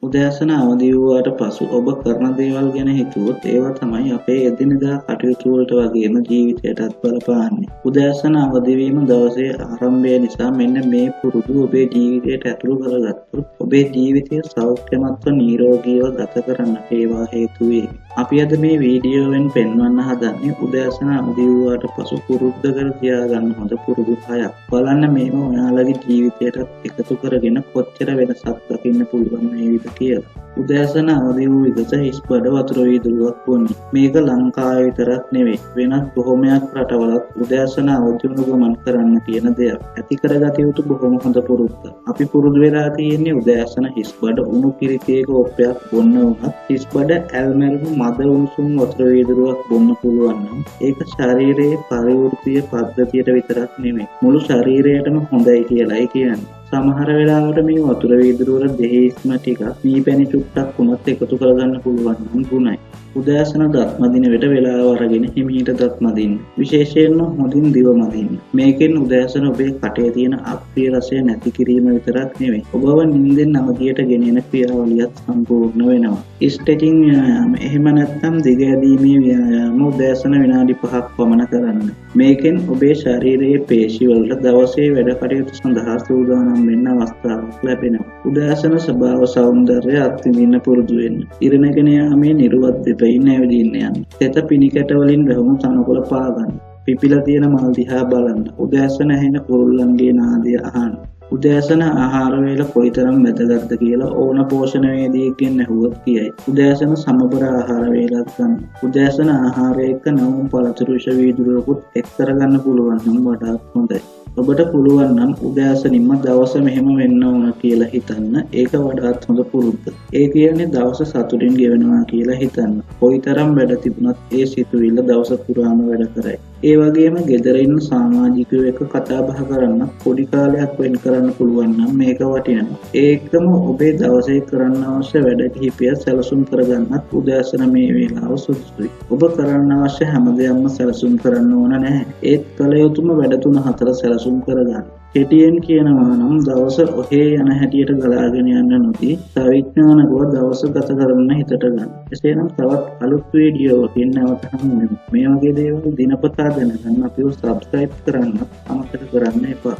උදෑසන අවදි වූවාට පසු ඔබ කරන දේවල් ගැන හිතුවොත් ඒවා තමයි අපේ එදිනෙදා කටයුතු වලට වගේම ජීවිතයටත් බලපාන්නේ. උදෑසන අවදි වීම දවසේ ආරම්භය නිසා මෙන්න මේ පුරුදු ඔබේ ජීවිතයට ඇතුළු කරගත්තොත් ඔබේ ජීවිතය සෞඛ්‍යමත්ව නිරෝගීව ගත කරන්නට ඒවා හේතු වේ. අපි අද මේ වීඩියෝවෙන් පෙන්වන්න හදන්නේ උදෑසන අවදි වූවාට පසු පුරුද්ද කර තියාගන්න හොඳ පුරුදු හයක්. බලන්න මේව ඔයාලගේ ජීවිතයටත් එකතු කරගෙන කොච්චර වෙනසක් දකින්න පුළුවන් වේවිද කියලා. උදෑසන අවදි වූ විගස හිස් බඩ වතුර වීදුරුවක් බොන්න. මේක ලංකාවේ විතරක් නෙවෙයි, වෙනත් බොහොමයක් රටවලත් උදෑසන අවදි වුණු ගමන් කරන්න කියන දෙයක්. ඇති කරගත යුතු බොහොම හොඳ පුරුද්දක්. අපි පුරුදු වෙලා තියෙන්නේ උදෑසන හිස් බඩ උණු කිරි තේ කෝප්පයක් බොන්න වුණත් හිස් බඩ ඇල්මැරුණු මද උණුසුම් වතුර වීදුරුවක් බොන්න පුළුවන් නම් ඒක ශරීරයේ පරිවෘත්තීය පද්ධතියට විතරක් නෙමෙයි, මුළු ශරීරයටම හොඳයි කියලායි කියන්නේ. සමහර වෙලාවට මේ වතුර වීදුරු වල දෙහි ඉස්ම ටිකක් මී පැණි චුට්ටක් වුණත් එකතු කරගන්න පුළුවන් නම් ගුණයි. උදෑසන දත් මදින විට වෙලාව අරගෙන හිමීට දත් මදින්න. විශේෂයෙන්ම හොඳින් දිව මදින්න. මේකෙන් උදෑසන ඔබේ කටේ තියෙන අප්‍රිය රසය නැති කිරීම විතරක් නෙවෙයි, ඔබව නින්දෙන් අවදියට ගෙනෙන ක්‍රියාවලියත් සම්පූර්ණ වෙනවා. ස්ට්‍රෙචින් ව්‍යායාම එහෙම නැත්නම් දිග ඇදීමේ ව්‍යායාම උදෑසන විනාඩි 5ක් පමණ කරන්න. මේකෙන් ඔබේ ශරීරයේ පේශි වලට දවසේ වැඩ කටයුතු සඳහා සූදානම් වෙන්න අවස්ථාවක් ලැබෙනවා. උදෑසන ස්වභාව සෞන්දර්යය අත්විඳින්න පුරුදු වෙන්න. ඉර නැගෙන යාමේ නිරුවත් දෙපයින් ඇවිදින්න යන්න. තෙත පිණිකැට වලින් වැහුණු තනකොළ පාගන්න. පිපිලා තියෙන මල් දිහා බලන්න. උදෑසන ඇහෙන කුරුල්ලන්ගේ නාදය අහන්න. උදෑසන ආහාර වේල කොයිතරම් වැදගත්ද කියලා ඕන පෝෂණවේදියෙක්ගෙන් ඇහුවොත් කියයි. උදෑසන සමබර ආහාර වේලක් ගන්න. උදෑසන ආහාරය එක්ක නවුම් පළතුරු විෂ වීදුරුවකුත් එක් කරගන්න පුළුවන් නම් වඩාත් හොඳයි. ඔබට පුළුවන් නම් උදෑසනින්ම දවස මෙහෙම වෙන්න ඕන කියලා හිතන්න. ඒක වඩාත් හොඳ පුරුද්ද. ඒ කියන්නේ දවස සතුටින් ගෙවෙනවා කියලා හිතන්න. කොයිතරම් වැඩ තිබුණත් ඒ සිතුවිල්ල දවස පුරාම වැඩ කරයි. ඒ වගේම ගෙදර ඉන්න සමාජිකයෝ එක්ක කතා බහ කරන්න පොඩි කාලයක් වෙන් කරන්න පුළුවන් නම් මේක වටිනවා. ඒ එක්කම ඔබේ දවසේ කරන්න අවශ්‍ය වැඩ කිහිපය සැලසුම් කරගන්නත් උදෑසන මේ වේලාව සුදුසුයි. ඔබ කරන්න අවශ්‍ය හැම දෙයක්ම සැලසුම් කරන්න ඕන නැහැ. ඒත් කළ යුතුම වැඩ තුන හතර සැලසුම් කරගන්න. කෙටියෙන් කියනවා නම් දවස ඔහේ යන හැටියට ගලාගෙන යන්න නොදී සවිඥානිකව දවස ගත කරන්න හිතට ගන්න. එසේනම් තවත් අලුත් වීඩියෝවකින් නැවත හමු වෙමු. මේ වගේ දේවල් දිනපතා දැනගන්න අපිව සබ්ස්ක්‍රයිබ් කරන්න අමතක කරන්න එපා.